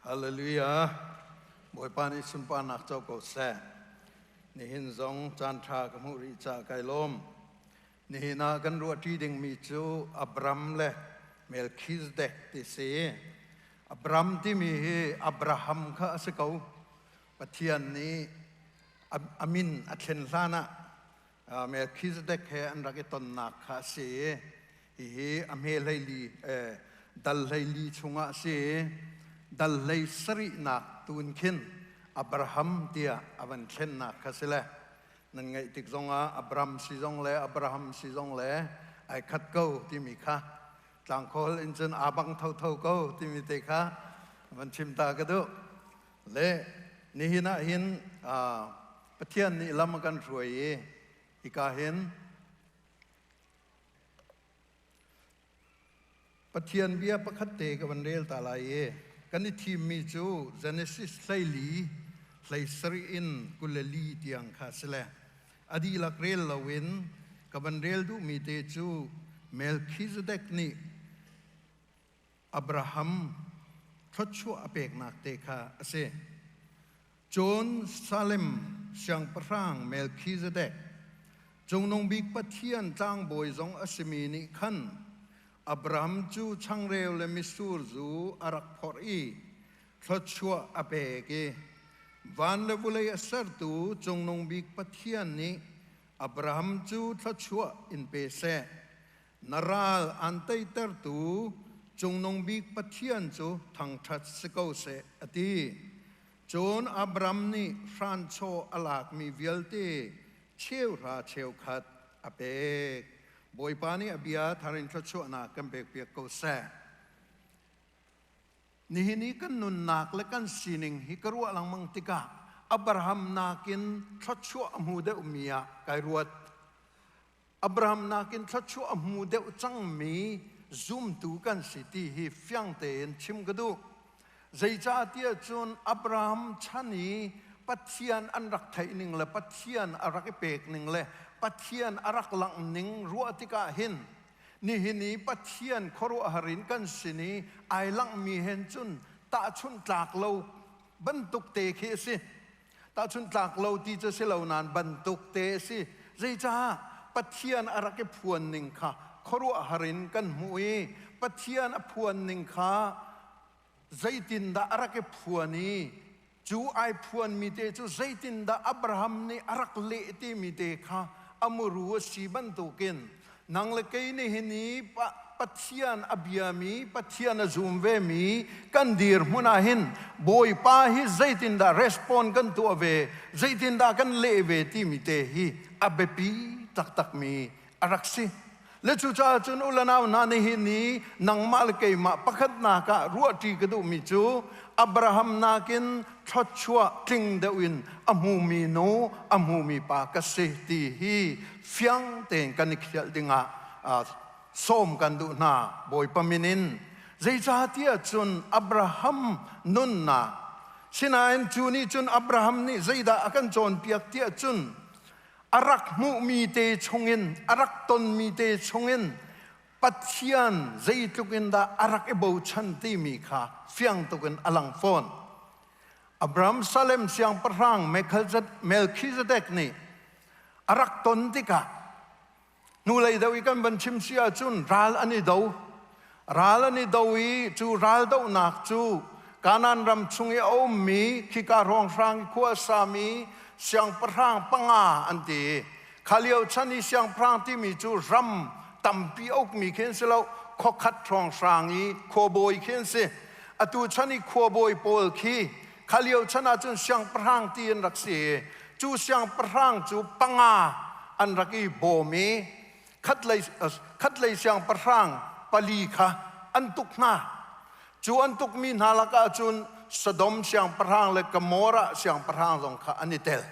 Hallelujah. Bawipa nih sunparnak co ko seh. Nihin zong caan ṭha ka hmuh rih caah kai lawm. Nihin ah kan ruahṭi dingmi cu Abram le Melchizedek ti si. Abram timi hi Abraham kha a si ko. Pathian nih a min a thlen hlan ah Melchizedek he an rak i tonnak kha a si i hihi a hme hleili dal hleili chungah a si i dal hlei sarihnak tun khin Abraham tiah a van thlennak kha si le nan ngaih tik zongah Abram si zong le Abraham si zong le ai khat ko timi kha tlangkhawl in cun aa bang thotho ko timi te kha van chim ta ka duh. Le nihin ah hin Pathian nih lam a kan hruai i hika hin Pathian bia pakhat te ka van rel ta lai i kan i thimmi cu Genesis 12 hleisarih in 24 tiang kha si le a dihlak rel loin ka van rel duhmi te cu Melchizedek nih Abraham thluachuah a peknak te kha a si. Cun Salem siangpahrang Melchizedek, Cungnung Bik Pathian tlangbawi zong a simi nih khan Abraham cu changreu le mitsur zu a rak phorh i thluachuah a pek i van le vulei a sertu Cungnung Bik Pathian nih Abraham cu thluachuah in pe seh. Na ral aan teitertu Cungnung Bik Pathian cu thangṭhat si ko seh, a ti. Cun Abram nih hranchaw a lakmi vialte cheuhra cheukhat a pek. Bawipa nih a bia thar in thluachuahnak kan pekpiak ko seh. Nihin i kan nunnak le kan sining hi ka ruah lengmang tikah Abraham nakin thluachuah a hmu deuhmi ah kai ruat. Abraham nakin thluachuah a hmu deuh cangmi zumtu kan si ti hi fiang tein chim ka duh. Zeicahtiah cun Abraham chan i Pathian an rak theih ning le Pathian a rak i pek ning le Pathian a rak langh ning ruah tikah hin nihin i Pathian khuaruahhar in kan sin i ai langhmi hen cun tahchunh tlak lo bantuk te khi a si. Tahchunh tlak lo ti cu si lo nain bantuk te a si. Zeicah Pathian a rak i phuan ning kha khuaruahhar in kan hmuh i Pathian a phuan ning kha zeitindah a rak i phuan i cu ai phuanmi te cu zeitindah Abraham nih a rak leh timi te kha a muru a si bantukin nang le kei nihin i Pathian a biami, Pathian a zum vemi kan dirhmun ah hin Bawipa hi zeitindah respond kan tuah ve, zeitindah kan leh ve timi te hi a biapi taktakmi a rak si. Le cucaah cun u le nau hna nihin i nangmah le keimah pakhatnak ah ruahṭi ka duhmi cu Abraham nakin thluachuah tling deuh in a hmumi nu, a hmumi pa ka si ti hi fiang tein kan i khial dingah sawm kan duh hna Bawipa min in. Zeicahtiah cun Abraham nunnak sinain cu nih cun Abraham nih zeidah a kan cawnpiak tiah cun a rak hmuhmi te chungin a rak tonmi te chungin Pathian zeitluk in dah a rak i bochan timi kha fiang tuk in a lang fawn. Abraham Salem siangpahrang Melchizedek nih a rak ton tikah hnulei deuh i kan van chim si ahcun ral an i do. Ral an i do i cu ral dohnak cu Kanaan ram chung i a ummi khika hrawnghrang i khua a sami siangpahrang panga an ti. Kha lio chan i siangpahrang timi cu ram tampi a ukmi khi an si lo, khuakhat hrawnghrang i khuabawi khi an si. Atu chan i khuabawi pawl khi kha lio chan ahcun siangpahrang ti an rak si i cu siangpahrang cu panga an rak i bawm i khatlei, khatlei siangpahrang pali kha an tuk hna. Cu an tukmi hna lakah cun Sodom siangpahrang le Gomorrah siangpahrang zong kha an i tel.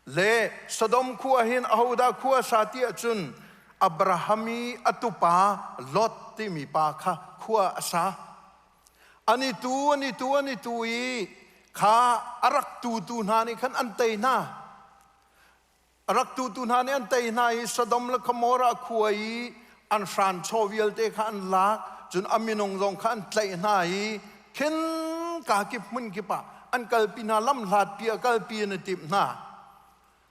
Le Sodom khua hin ahodah khua sa ti ahcun Abraham i a tupa Lot timi pa kha khua a sa. An i tu, an i tu, an i tu i kha a rak tutu hna nih khan an tei hna. A rak tutu hna nih an tei hna i Sodom le Gomorrah khua i an hranchaw vialte kha an lak, cun a minung zong kha an tlaih hna i khin Kutka kip hmun kip ah an kalpi hna, lamhlat pi a kalpi an i timh hna.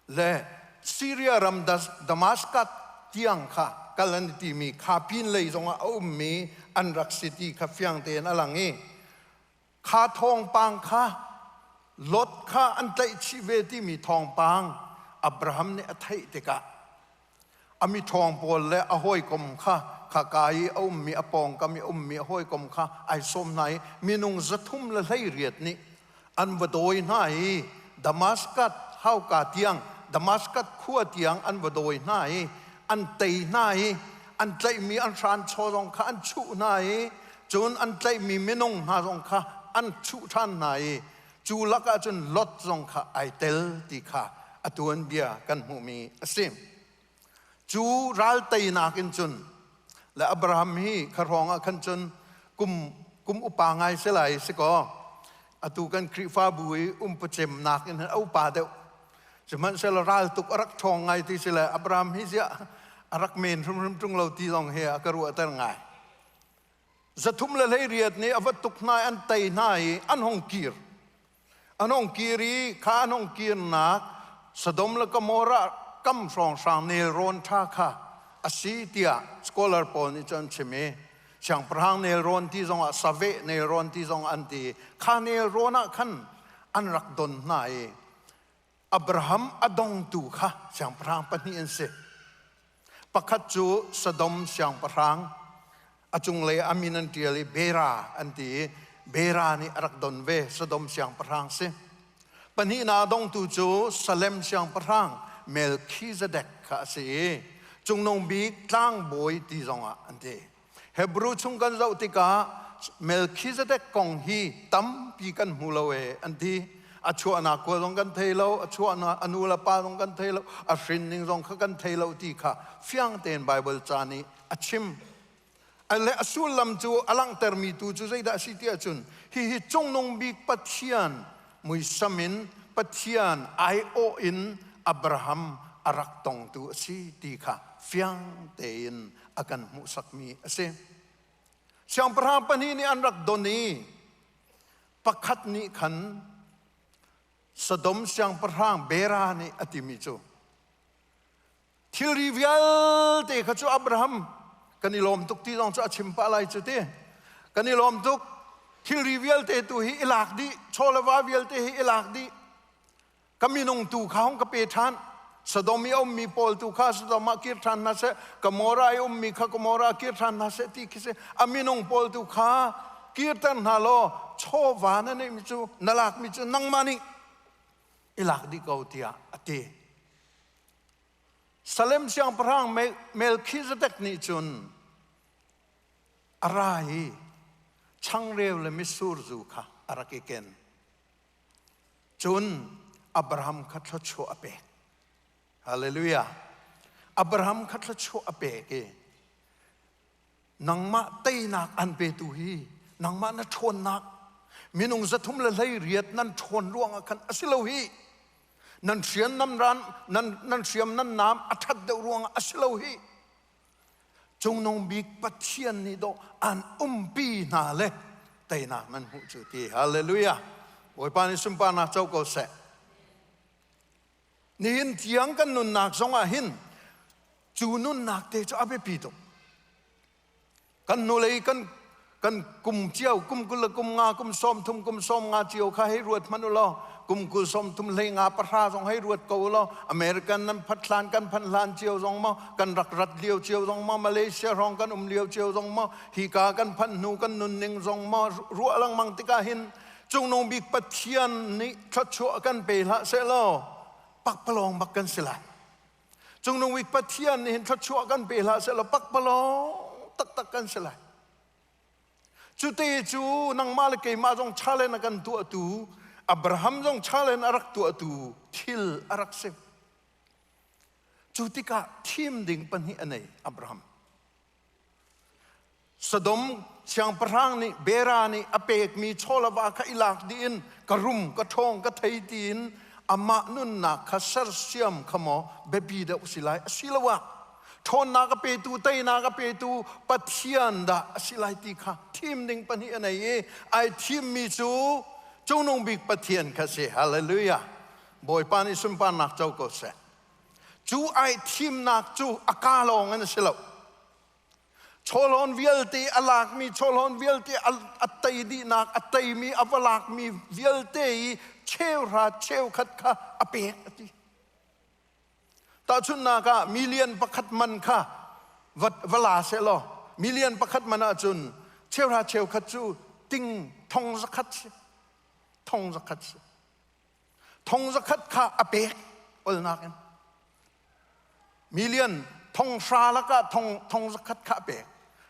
Le Syria ram Damascus tiang kha kal an i timi kha pin lei zongah a ummi an rak si ti kha fiang tein a lang i kha thawngpang kha Lot kha an tlaihchih ve timi thawngpang Abraham nih a theih tikah a miṭhawng pawl le a hawikom kha khaka i a ummi a pawngkam i a ummi a hawikom kha ai sawm hna i minung 318 nih an va dawi hna i Damaskas hauka tiang Damaskas khua tiang an va dawi hna i an tei hna i an tlaihmi an hranchaw zong kha an chuh hna i cun an tlaihmi minung hna zong kha an chuh ṭhan hna i cu lakah cun Lot zong kha ai tel ti kha a tuanbia kan hmuhmi a si. Cu ral teinak in cun le Abraham hi kha hrawng ah khan cun kum kum upa ngai si lai si kaw atu kan Khrihfabu i umpacemnak in a upa deuh. Sihmanhsehlaw ral tuk a rak ṭhawng ngai ti si le Abraham hi ziah a rak men hrimhrim ṭung lo ti zong hi a ka ruahter ngai. 318 nih a va tuk hna i an tei hna i an hung kir. An hung kir i kha an hung kirnak Sodom le Gomorrah kam hrawnghrang nelrawn ṭha kha a si tiah scholar pawl nih cun an chim i siangpahrang nelrawn ti zongah saveh nelrawn ti zong an ti. Kha nelrawn ah khan an rak don hna i Abraham a dongtu kha siangpahrang pahnih an si. Pakhat cu Sodom siangpahrang a cunglei a min an ṭial i Bera an ti i Bera nih a rak don ve Sodom siangpahrang si. Pahnihnak a dongtu cu Salem siangpahrang Melchizedek kha a si i Cungnung Bik tlangbawi ti zongah an ti. Hebrew chung kan zoh tikah Melchizedek kong hi tampi kan hmu lo e an ti. A chuahnak khua zong kan thei lo, a chuahnak a nu le pa zong kan thei lo, a hrin ning zong kha kan thei lo ti kha fiang tein Bible ca nih a chim. Le a sullam cu a langhtermi tu cu zeidah a si ti ahcun hihi cungnung bik Pathian muisam in Pathian aiawh in Abraham a rak tongtu a si ti kha fiang tein a kan hmuhsakmi a si. Siangpahrang pahnih nih an rak don i pakhat nih khan Sodom siangpahrang Bera nih a timi cu thilri vialte kha cu Abraham kan i lawm tuk ti zong cu a chim pah lai cu ti kan i lawm tuk thilri vialte tu hi i lak dih chaw le va vialte hi i lak dih ka minung tu kha hung ka pe ṭhan Sodom i a ummi pawl tu kha Sodom ah kir ṭhan hna seh Gomorrah i ummi kha Gomorrah kir ṭhan hna seh ti khi si a minung pawl tu kha kirter hna law chawva na neihmi cu na lakmi cu nangmah nih i lak dih ko tiah a ti Salem siangpahrang Melchizedek nih cun a ra i changreu le mitsur zu kha a rak i ken. Cun Abraham kha thluachuah a pek. Hallelujah. Abraham kha thluachuah a pek i nangmah teinak an petu hi nangmah na ṭhawnnak minung 318 nan ṭhawn ruangah khan a si lo hi nan hriam nan ran nan nan hriam nan naam a ṭhat deuh ruangah a si lo hi Cungnung bik Pathian nih dawh an umpi hna le teinak nan hmuh cu ti. Hallelujah. Bawipa nih sunparnak co ko seh. Nihin tiang kan nunnak zong ah hin cu nunnak te cu a biapi tuk. Kan hnulei kan kan kum cio kum 20 le kum nga kum 30 kum 50 cio kha hei ruat hmanh u law kum 20 30 hlei nga pahra zong hei ruat ko u law American nan phat hlan kan phanh hlan cio zong maw kan rak rat lio cio zong maw Malaysia hrawng kan um lio cio zong maw hika kan phanh hnu kan nunning zong maw ruah lengmang tikah hin cungnung bik Pathian nih thluachuah kan pe hlah seh law pakpalawng bak kan si lai Cungnung bik Pathian nih hin thluachuah kan pe hlah sehlaw pakpalawng taktak kan si lai. Cute cu nangmah le keimah zong challenge a kan tuahtu Abraham zong challenge a rak tuahtu thil a rak si. Cu tikah thim ding pahnih a nei Abraham. Sodom siangpahrang nih Bera nih a pekmi chawlava kha i lak dih in ka rum ka ṭhawng ka thei tiin amah nunnak kha sersiam kha maw biapi deuh si lai asiloah ṭhawnnak a petu teinak a petu Pathian dah a si lai ti kha thim ding pahnih a nei i ai thimmi cu. Cungnung bik Pathian kha si. Hallelujah. Bawipa nih sunparnak co ko seh. Cu ai thimnak cu a ka lawng in a si lo. Chawhlawn vialte a lakmi chawhlawn vialte a tei dihnak a teimi a va lakmi vialte i cheuhra cheukhat kha a pek a ti. Tahchunhnak ah million pakhat man kha va la seh law million pakhat man ahcun cheuhra cheukhat cu ting thong zakhat si. Thong zakhat si. Thong zakhat kha a pek olnak in. Million thong hra lakah thong thong zakhat kha a pek.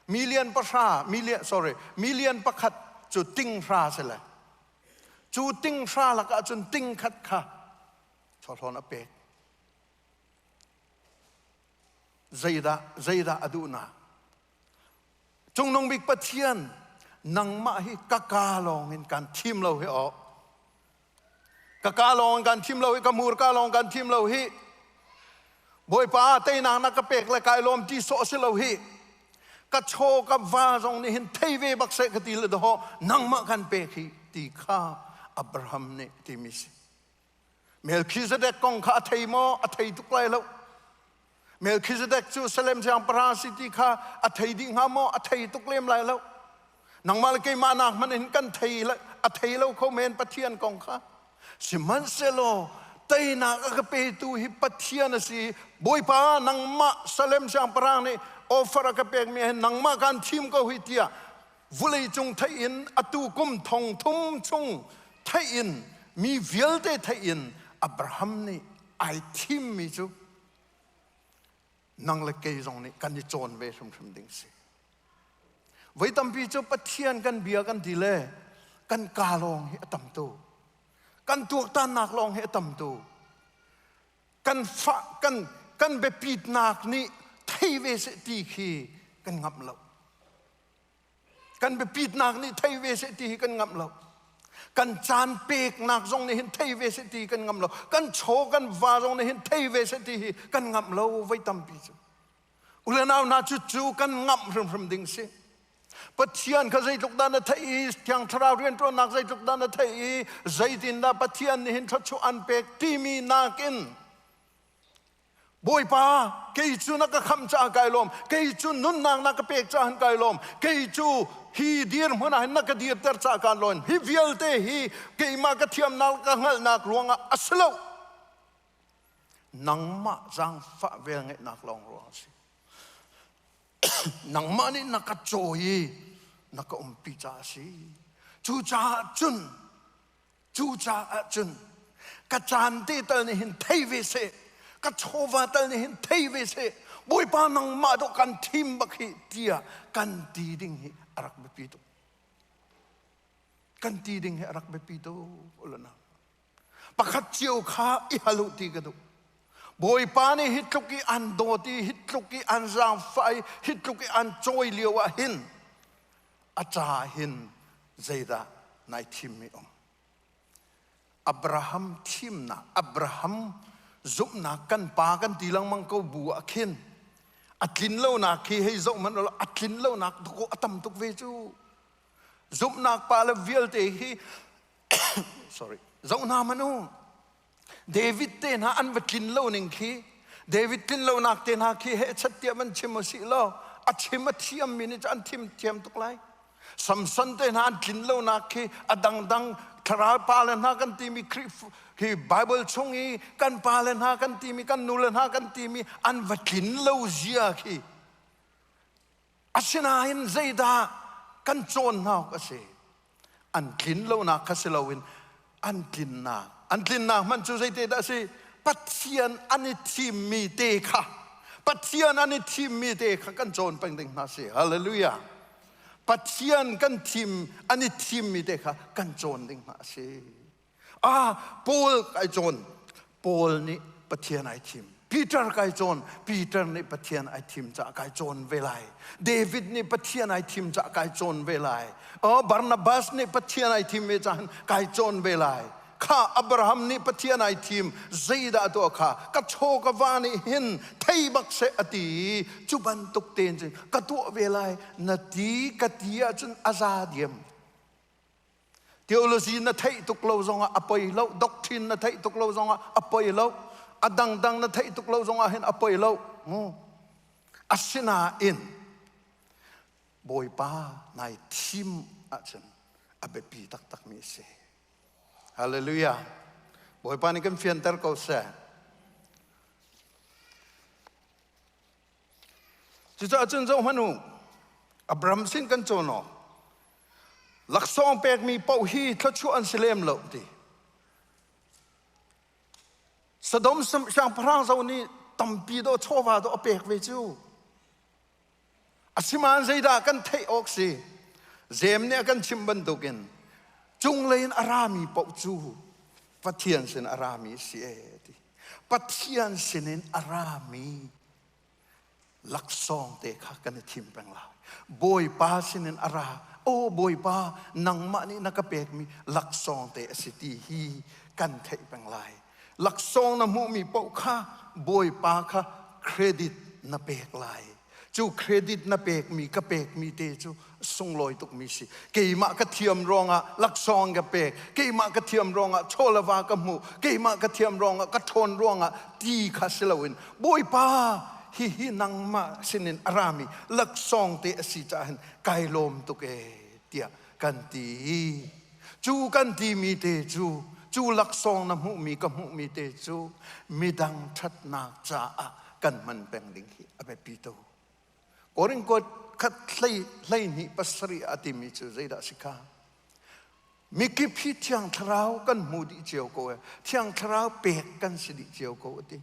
Million pahra million sorry million pakhat cu ting hra si le. Cu ting hra lakah cun ting khat kha chawhlawn a pek. Zeidah zeidah a duhnak? Cungnung bik Pathian nangmah hi ka ka lawng in kan thim lo hi aw. Ka ka lawng in kan thim lo hi ka hmurka lawng kan thim lo hi. Bawipa teinak na ka pek le kai lawm ti sawh si lo hi. Ka chaw ka va zong nih hin thei ve bak seh ka ti le daw nangmah kan pek hi ti kha Abraham nih timi si. Melchizedek kong kha a thei maw? A thei tuk lai lo. Melchizedek cu Salem siangpahrang si ti kha a thei dih hnga maw? A thei tuk lem lai lo. Nangmah le keimah nak hmanh in kan thei a thei lo kho men Pathian kong kha. Sihmanhsehlaw teinak a ka petu hi Pathian a si. Bawipa nangmah Salem siangpahrang nih offer a ka pekmi hin nangmah kan thim ko hi tiah vulei cung theih in atu kum thong thum chung theih in mi vialte theih in Abraham nih ai thimmi cu nang le kei zong nih kan i cawn ve hrimhrim ding si. Voi tampi cu Pathian kan bia kan ti le kan ka lawng hi a tam tu. Kan tuaktannak lawng hi a tam tu. Kan fa kan kan biapitnak nih thei ve seh ti khi kan ngamh lo. Kan biapitnak nih thei ve seh ti hi kan ngamh lo. Kan caan peknak zong nih hin thei ve seh ti kan ngamh lo. Kan chaw kan va zong nih hin thei ve seh ti hi kan ngamh lo voi tampi cu. U le nau hna cu cu kan ngamh hrimhrim ding si. Pathian kha zeitluk dah na theih i Thiang Thlarau rianṭuannak zeitluk dah na theih i zeitindah Pathian nih hin thluachuah an pek timi nakin Bawipa, kei cu na ka khamh caah kai lawm. Kei cu nunnak na ka pek caah hin kai lawm. Kei cu hi dirhmun ah hin na ka dirter caah kaan lawm. Hi vialte hi keimah ka thiamnak ka hngalhnak ruangah a si lo. Nangmah zaangfah velngeihnak lawng ruang a si. Nangmah nih na ka cawi i na ka umpi caah a si. Cucaah cun Cucaah cun ka caan te tal nih hin thei ve seh, ka chawva tal nih hin thei ve seh, Bawipa nangmah dawh kan thim bak hi tiah kan ti ding hi a rak biapi tuk. Kan ti ding hi a rak biapi tuk ulana. Pakhat cio kha i hal u ti ka duh. Bawipa nih hi tluk i an dawt i hi tluk i an zaangfah i hi tluk i an cawi lio ah hin a ca hin zeidah nai thimmi um Abraham thimnak Abraham zumhnak kan pa kan ti lengmang ko bu ah khin a tlin lonak khi hei zoh hmanh a tlin lonak tuk a tam tuk ve cu zumhnak pa le vialte hi sorry zoh hna hmanh u David te hna an va tlin lo ning khi David tlin lonak te hna khi he chat tiah van chim usih law a chim a thiam mi nih cu an thim thiam tuk lai Samson te hna an tlin lonak khi a dangdang thlarau pa le hna kan timi Khrih hi Bible chung i kan pa le hna kan timi kan nu le hna kan timi an va tlin lo zia khi asinain zeidah kan cawn hna awk a si An tlin lonak kha si loin an tlinnak. An tlinnak hmanh cu zeite dah a si? Pathian an i thimmi te kha Pathian an i thimmi te kha kan cawn peng ding hna si. Hallelujah. Pathian kan thim an i thimmi te kha kan cawn ding hna a si. Ah, Paul kai cawn. Paul nih Pathian ai thim. Peter kai cawn. Peter nih Pathian ai thim caah kai cawn ve lai. David nih Pathian ai thim caah kai cawn ve lai. Oh, Barnabas nih Pathian ai thim ve caah kai cawn ve lai. Kha Abraham nih Pathian ai thim zeidah tuah kha ka chaw ka va nih hin thei bak seh a ti i cu bantuk tein cun ka tuah ve lai na ti ka ti ahcun a za diam. Theology na theih tuk lo zongah a poi lo, doctrine na theih tuk lo zongah a poi lo, a dangdang na theih tuk lo zongah hin a poi lo. Asinain Bawipa nai thim ahcun a biapi taktakmi a si. Hallelujah. Bawipa nih kan fianter ko seh. Cucaah cun zohhmanh u, Abraham sin kan cawn awk, laksawng pekmi paoh hi thluachuah an si lem lo ti. Sodom siangpahrang zo nih tampi dawh chawva dawh a pek ve cu. Asimain zeidah kan theih awk si? Jeim nih a kan chimh bantukin cunglei in a rami paoh cu Pathian sin a rami si ee ti. Pathian sinin a rami laksawng te kha kan i thim peng lai. Bawipa sinin a ra. Aw Bawipa, nangmah nih na ka pekmi laksawng te a si ti hi kan theih peng lai. Laksawng na hmuhmi paoh kha Bawipa kha credit na pek lai. Cu credit na pekmi ka pekmi te cu sunglawi tukmi si. Keimah ka thiam ruangah laksawng ka pek. Keimah ka thiam ruangah chawlava ka hmuh. Keimah ka thiam ruangah ka ṭhawn ruangah ti kha si loin Bawipa hihi nangmah sinin a rami laksawng te a si caah hin kai lawm tuk ee tiah kan ti. Cu kan timi te cu cu laksawng na hmuhmi ka hmuhmi te cu midang ṭhatnak caah kan hman peng ding hi a biapi tuk. Korin kuat khat hlei 12 pasarih a timi cu zeidah si kha? Mikip hi Thiang Thlarau kan hmu dih cio ko e. Thiang Thlarau pek kan si dih cio ko a ti.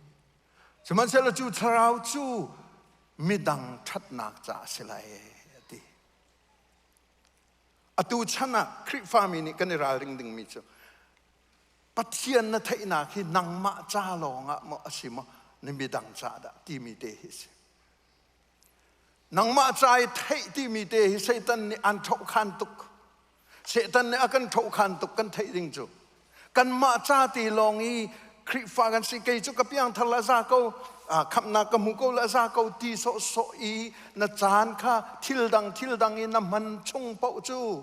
Sihmanhsehlaw cu Thlarau cu midang ṭhatnak caah a si lai e a ti. Atu chan ah Khrihfami nih kan i ralring dingmi cu Pathian na theihnak hi nangmah ca lawngah maw a si maw na midang ca dah timi te hi a si. Nangmah ca i theih timi te hi Satan nih an ṭhohkhan tuk. Satan nih a kan ṭhohkhan tuk kan theih ding cu. Kanmah ca te lawng i Khrihfa kan si kei cu ka piangthar la za ko khamhnak ka hmu ko la za ko ti sawhsawh i na caan kha thil dang thil dang i na hman chung paoh cu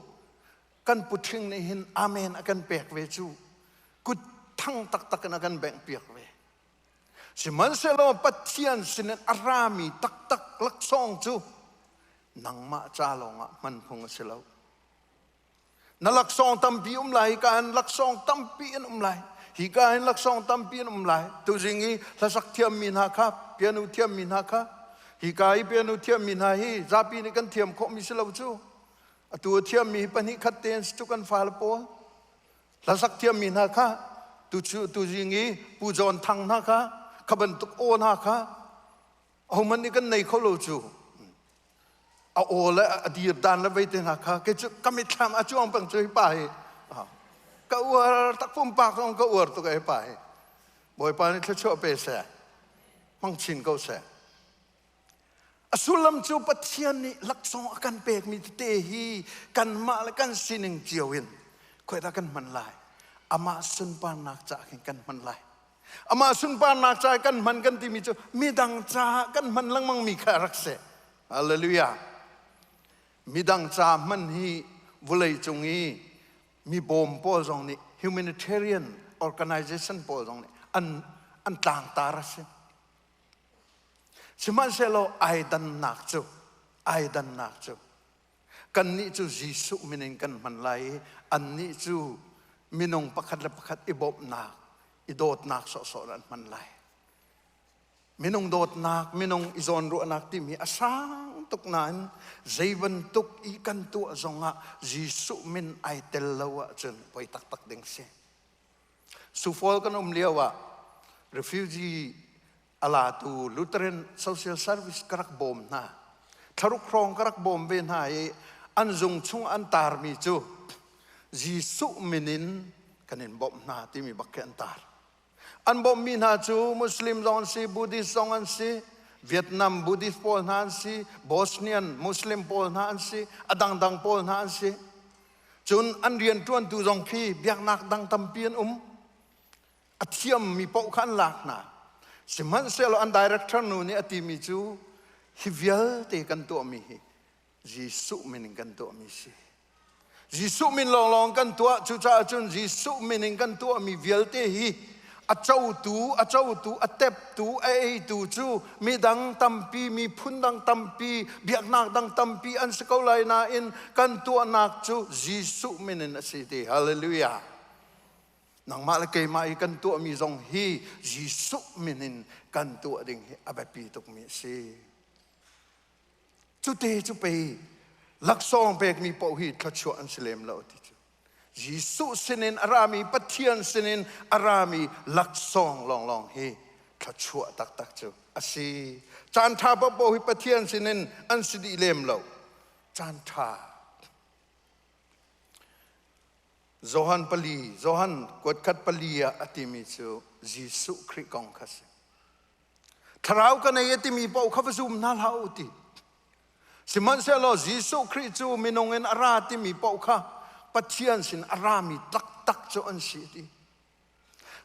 kan puṭhing nih hin amen a kan pek ve cu kut thang taktak in a kan bengh piak ve. Sihmanhsehlaw Pathian sinin a rami taktak laksawng cu nangmah ca lawngah hman phung a si lo. Na laksawng tampi um lai, hika hin laksawng tampi in um lai. Hika hin laksawng tampi in um lai. Tuzing i hlasak thiammi hna kha, piano thiammi hna kha, hika i piano thiammi hna hi zapi nih kan thiam khawhmi si lo cu. Atu a thiammi hi pahnih khat tein si cu kan fale pawl. Hlasak thiammi hna kha tu tuzing i Pu John Thang hna kha kha bantuk aw hna kha ahohmanh nih kan nei kho lo cu a aw le a dir dan le vei te hna kha kei cu ka mitthlam a cuang peng cu hi pa hi ka uar tak pumpak zong ka uar tuk hi pa hi Bawipa nih thluachuah pe seh hmang chin ko seh A sullam cu Pathian nih laksawng a kan pekmi tete hi kanmah le kan sining cio in khuaidah kan hman lai. Amah sunparnak caah khin kan hman lai. Amah sunparnak caah kan hman kan timi cu midang caah kan hman lengmangmi kha rak si. Hallelujah. Midang ca hman hi vawlei cung i mi bawm pawl zong nih humanitarian organization pawl zong nih an an tlangtar a si. Sihmanhsehlaw ai dannak cu ai dannak cu kannih cu Jesuh min in kan hman lai i annih cu minung pakhat le pakhat i bawmhnak i dawtnak sawhsawh in an hman lai. Minung dawtnak, minung i zawnruahnak timi a sang tuk nain zei bantuk i kan tuah zongah Jesuh min ai tel lo ahcun poi taktak ding si. Sufol kan um lio ah refugee a latu Lutheran Social Service ka rak bawm hna. Thlaruk hrawng ka rak bawm ve hna i an zung chung an tarmi cu Jesuh min in kan in bawmh hna timi bak khi an tar. An bawmhmi hna cu Muslim zong an si, Buddhist zong an si, Vietnam Buddhist pawl hna an si, Bosnian Muslim pawl hna an si, a dangdang pawl hna an si. Cun an rianṭuantu zong khi biaknak dang tampi an um. A thiammi paoh kha an lak hna. Sihmanhsehlaw an director nu nih a timi cu hi vialte kan tuahmi hi Jesuh min in kan tuahmi si. Jesuh min lawnglawng kan tuah. Cucaah cun Jesuh min in kan tuahmi vialte hi a cotu, a cotu, a teptu, a eitu cu midang tampi, miphun dang tampi, biaknak dang tampi an si ko lai nain kan tuahnak cu Jesuh min in a si ti. Hallelujah. Nangmah le keimah i kan tuahmi zong hi Jesuh min in kan tuah ding hi a biapi tukmi a si. Cute cu pei laksawng pekmi paoh hi thluachuah an si lem lo ti cu. Jesuh sinin a rami Pathian sinin a rami laksawng lawnglawng hi thluachuah taktak cu a si. Caan ṭha paohpaoh hi Pathian sinin an si dih lem lo. Caan ṭha. Johan pali, Johan kuatkhat pali ah a timi cu Jesuh Khrih kong kha si. Thlarau ka nei a timi paoh kha va zum hna hlah u ti. Sihmanhsehlaw Jesuh Khrih cu minung in a ra timi paoh kha Pathian sin a rami taktak cu an si ti.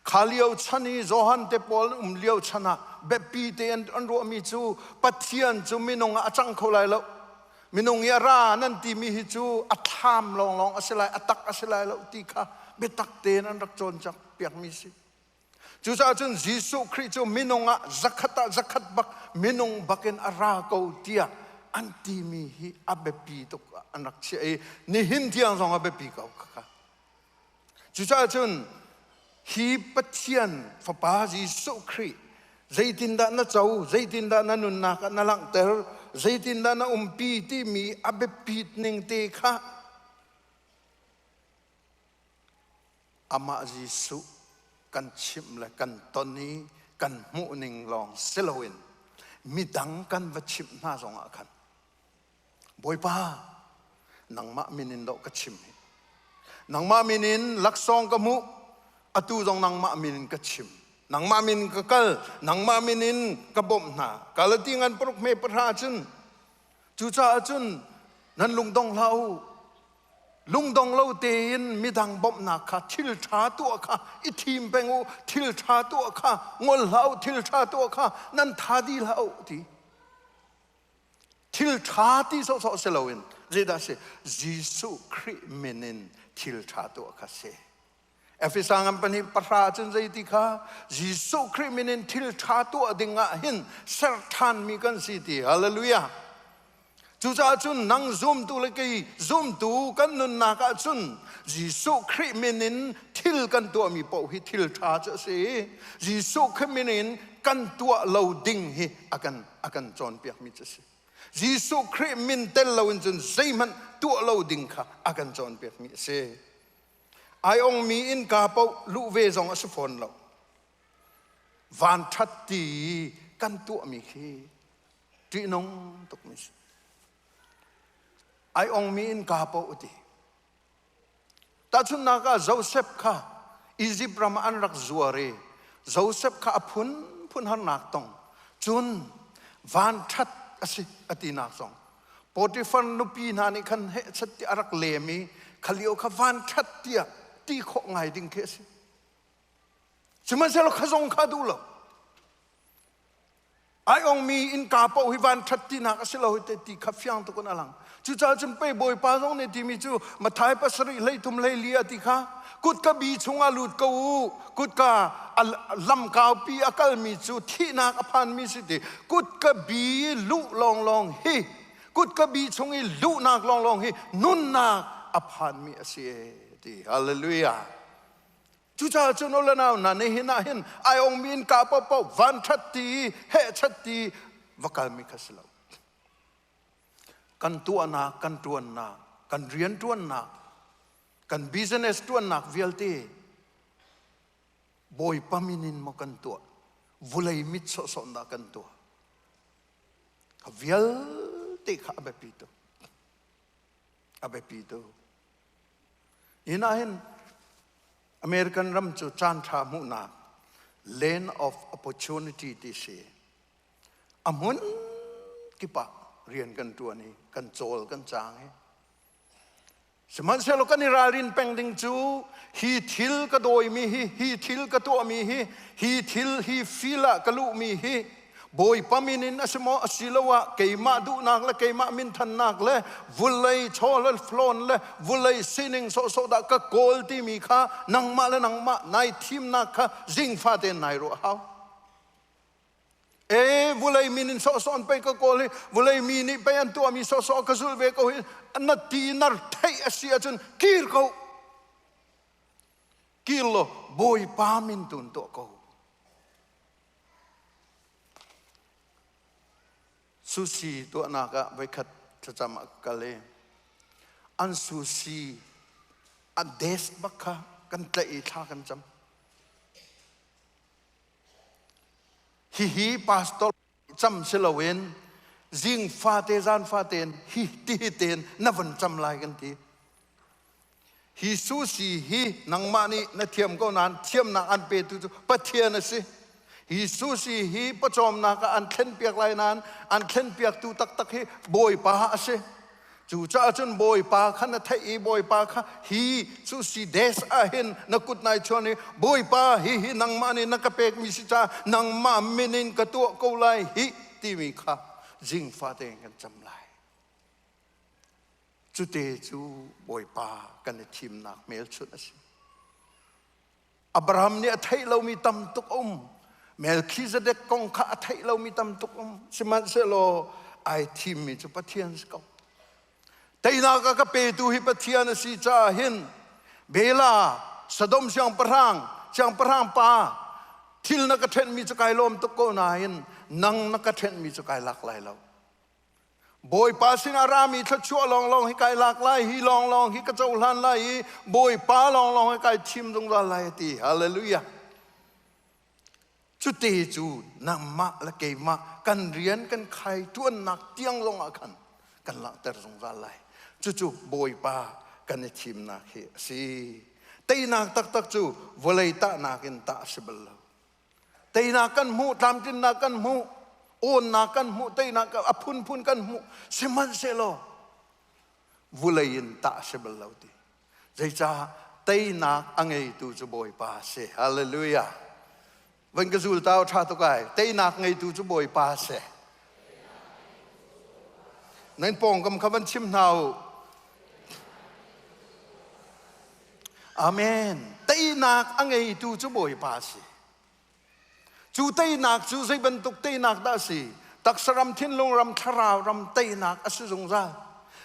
Kha lio chan i Johan te pawl um lio chan ah biapi te an ruahmi cu Pathian cu minung ah a cang kho lai lo. Minung i a ra nan timi hi cu a thlam lawnglawng a si lai, a tak a si lai lo ti kha biatak tein an rak cawnpiak piakmi si. Cucaah cun Jesuh Khrih cu minung ah zakhat ah zakhat bak minung bakin a ra ko tiah an timi hi a biapi tuk an rak chiah i nihin tiang zong a biapi ko khakha. Cucaah cun hi Pathian Fapa Jesuh Khrih zeitindah na co, zeitindah na nunnak ah na langhter, zeitindah na umpi timi a biapit ning te kha Amah Jesuh kan chimh le kan ton i kan hmuhning lawng si loin midang kan va chimh hna zongah khan Bawipa nangmah min in dawh ka chim hi nangmah min in laksawng ka hmuh atu zong nangmah min in ka chim nangmah min in ka kal nangmah min in ka bawmh hna Galati ngan paruk hme pahra cun cucaah cun nan lungdong hlah u Lungdong lo tein midang bawmhnak kha thil ṭha tuah kha i thim peng u, thil ṭha tuah kha ngol hlah u, thil ṭha tuah kha nan tha dih hlah u ti. Thil ṭha ti sawhsawh si loin zeidah si? Jesuh Khrih min in thil ṭha tuah kha si. Efesa ngan pahnih pahra cun zeiti kha Jesuh Khrih min in thil ṭha tuah ding ah hin ser ṭhanmi kan si ti. Hallelujah. Cucaah cun nang zumtu le kei zumtu kan nunnak ah cun Jesuh Khrih min in thil kan tuahmi paoh hi thil ṭha cu a si. Jesuh Khrih min in kan tuah lo ding hi a kan a kan cawnpiakmi cu a si. Jesuh Khrih min tel loin cun zeihmanh tuah lo ding kha a kan cawnpiakmi a si. Ai ongmi innka paoh luh ve zong a si fawn lo. Vanṭhat ti kan tuahmi khi ṭihnung tukmi si. Ai ongmi innka paoh a ti. Tahchunhnak ah Joseph kha Izipt ram ah an rak zuar i Joseph kha a phunphun harnak tong. Cun vanṭhat a si a tinak zong Potifar nupi hna nih khan hehchat tiah a rak lem i kha lio kha vanṭhat tiah ti khawh ngai ding khi a si. Sihmanhsehlaw kha zong kha duh lo. Ai ongmi innka paoh hi vanṭhat tinak a si lo hi ti kha fiang tuk in a lang. Cucaah cun pei Bawipa zong nih timi cu Matthai pasarih hleithum hleili a ti kha kutka bi chungah lut ko u kutka lam kaupi a kalmi cu thihnak a phanmi si ti kutka bi luh lawnglawng hi kutka bi chung i luhnak lawnglawng hi nunnak a phanmi a si ti hallelujah cucaah cun u le nau hna nihin ah hin ai ongmi in ka paohpaoh van ṭhat ti heh chat ti va kalmi kha si lo kan tuahnak kan ṭuannak kan rian ṭuannak kan business ṭuannak vialte Bawipa min in maw kan tuah vulei mit sawhsawh dah kan tuah kha vialte kha a biapi tuk a biapi tuk Inn ah hin American ram cu caan ṭha hmuhnak land of opportunity ti si. A hmun kip ah rian kan ṭuan i kan cawl kan caang i Sihmanhsehlaw kan i ralrin peng ding cu hi thil ka dawimi hi, hi thil ka tuahmi hi, hi thil hi fil ah ka luhmi hi. Bawipa min in a si maw asiloah keimah duhnak le keimah minthannak le vulei chaw le flawn le vulei sining sawhsawh dah ka kawl timi kha nangmah le nangmah nai thimnak kha zingfa tein nai ruah hau. E vulei min in sawhsawh an pei ka kawl hi vulei mi nih pei an tuahmi sawhsawh ka zulh ve ko hi na ti nar theih a si ahcun kir ko. Kir law Bawipa min tun tuah ko. Sushi tuahnak ah voikhat thlacam ah ka kal i an sushi a desk bak kha kan tlaih i thla kan cam. Hihi pastor cam si loin zing fate zan fate in hi ti hi tein na van cam lai kan ti. Hi sushi hi nangmah nih na thiam ko nain thiamnak an petu cu Pathian a si. Hi sushi hi pawcawmnak ah an thlenpiak lai nain an thlenpiaktu taktak hi Bawipa a si. Cucaah cun Bawipa kha na theih i Bawipa kha hi sushi desk ah hin na kut nai chuan i Bawipa hi hi nangmah nih na ka pekmi si caah nangmah min in ka tuah ko lai hi timi kha zingfa tein kan cam lai. Cute cu Bawipa kan i thimnak hmelchunh a si. Abraham nih a theih lomi tam tuk um. Melchizedek kong kha a theih lomi tam tuk um. Sihmanhsehlaw ai thimmi cu Pathian si ko. Teinak a ka petu hi Pathian a si caah hin Bela, Sodom siangpahrang, siangpahrang pa, thil na ka ṭhenhmi cu kai lawm tuk ko nain nang na ka ṭhenhmi cu kai lak lai lo. Bawipa sinah rami thluachuah lawnglawng hi kai lak lai, hi lawnglawng hi ka cohlan lai i Bawipa lawnglawng hi kai thim zungzal lai a ti. Hallelujah. Cute cu nangmah le keimah kan rian kan khai ṭuannak tiang zongah khan kan langhter zungzal lai. Cucu Bawipa kan i thimnak hi a si. Teinak taktak cu vawlei tahnak in tah a si bal lo. Teinak kan hmuh, tlamtlinnak kan hmuh, awnnak kan hmuh, teinak a phunphun kan hmuh. Sihmanhsehlaw vulei in tah a si bal lo ti. Zeicah teinak a ngeitu cu Bawipa a si. Hallelujah. Van ka zul tau ṭha tuk ai. Teinak ngeitu cu Bawipa a si. Nan pawngkam kha van chim hna u. Amen. Teinak a ngeitu cu Bawipa a si. Cu teinak cu zei bantuk teinak dah a si? Taksa ram, thinlung ram, thlarau ram teinak a si zungzal.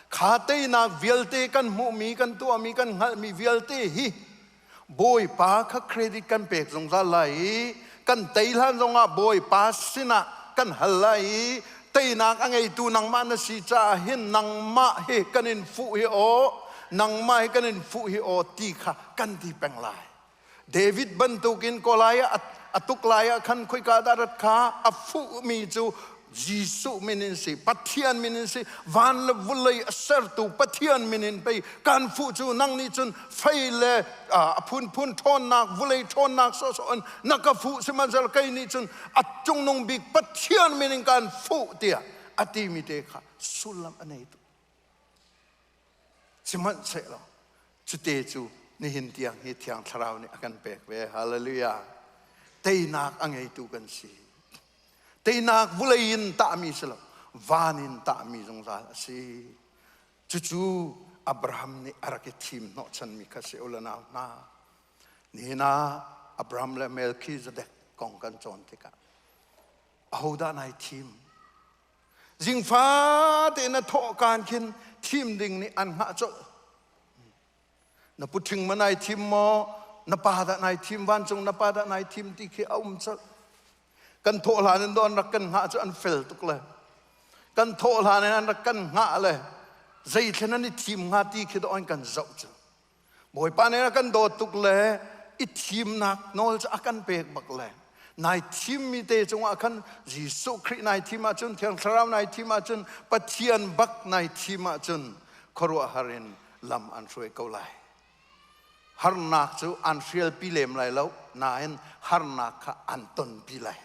Kha teinak vialte kan hmuhmi, kan tuahmi, kan hngalhmi vialte hi Bawipa kha credit kan pek zungzal lai i kan tei hlan zongah Bawipa sinah kan hal lai i teinak a ngeitu nangmah na si caah hin nangmah hi kan in fuh hi aw nangmah hi kan in fuh hi aw ti kha kan ti peng lai David bantukin Goliath a tuk lai ah khan khoika dah rat kha a fuhmi cu Jesuh min in si Pathian min in si van le vulei a sertu Pathian min in pei kan fuh cu nang nih cun fei le a phunphun ṭhawnnak vulei ṭhawnnak sawhsawh in na ka fuh sihmanhsehlaw kei nih cun a cungnung bik Pathian min in kan fuh tiah a timi te kha sullam a nei tuk sihmanhsehlaw cute cu nihin tiang hi Thiang Thlarau nih a kan pek ve hallelujah teinak a ngeitu kan si teinak vulei in tahmi si lo van in tahmi zungzal a si Cucu Abraham nih a rak i thim hnawhchanmi kha si u le nau hna. Nihin ah Abraham le Melchizedek kong kan cawn tikah ahodah nai thim? Zingfa tein na thawh kaan khin thim ding nih an hngah colh. Na puṭhing ma nai thim maw? Na pa dah nai thim vancung na pa dah nai thim ti khi a um colh. Kan thawh hlan in an rak kan hngah cu an fel tuk le kan thawh hlan in an rak kan hngah le zei thlen an i thim hnga ti khi dawh an kan zoh cu. Bawipa nih a kan dawt tuk le i thimnak nawl cu a kan pek bak le nai thimmi te cungah khan Jesuh Khrih nai thim ahcun Thiang Thlarau nai thim ahcun Pathian bak nai thim ahcun khuaruahhar in lam an hruai ko lai. Harnak cu an hrialpi lem lai lo nain harnak kha an tonpi lai.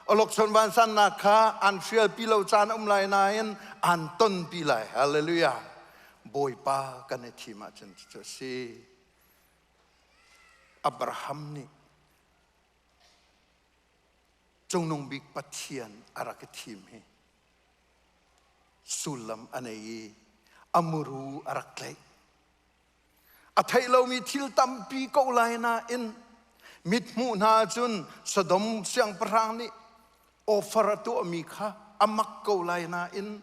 Awlokchon vansannak kha an hrialpi lo caan um lai nain an tonpi lai. Hallelujah. Bawipa kan i thim ahcun cucu a si. Abraham nih Cungnung bik Pathian a rak i thim hi sullam a nei i a muru a rak tlaih. A theih lomi thil tampi ko lai nain mithmuh hna cun Sodom siangpahrang nih offer a tuahmi kha a mak ko lai nain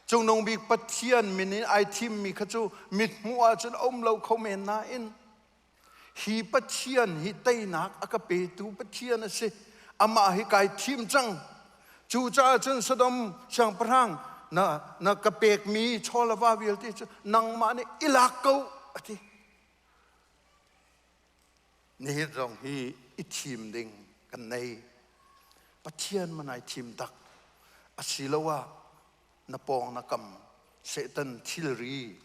Cungnung bik Pathian min in ai thimmi kha cu mithmuh ahcun a um lo kho men nain hi Pathian hi teinak a ka petu Pathian a si. Amah hi kai thim cang. Cucaah cun Sodom siangpahrang na, na ka pekmi chaw le va vialte cu nangmah nih i lak ko a ti. Nihin zong hi i thim ding kan nei. Pathian man ai thim tak. Asiloah na pawng na kam Satan thilri,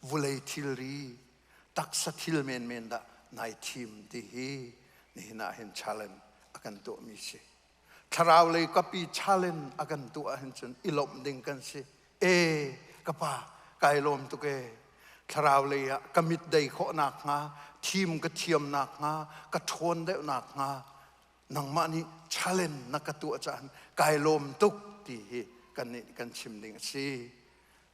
vulei thilri, taksa thil menmen dah nai thim ti hi nihin ah hin challenge a kan tuahmi si. Thlarau lei kapi challenge a kan tuah hin cun i lawmh ding kan si. E ka pa kai lawm tuk e. Thlarau lei ah ka mit dei khawh nakhnga, thim ka thiam nakhnga, ka ṭhawn deuh nakhnga nangmah nih challenge na ka tuah caan kai lawm tuk ti hi kan nih kan chim ding a si.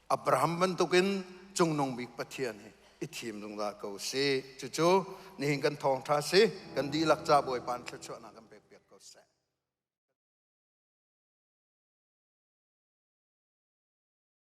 Abraham bantukin cungnung bik Pathian hi i thim zungzal ko si. Cucu nihin kan thawngṭha si, kan dihlak ca Bawipa thluachuahnak kan pek piak ko seh.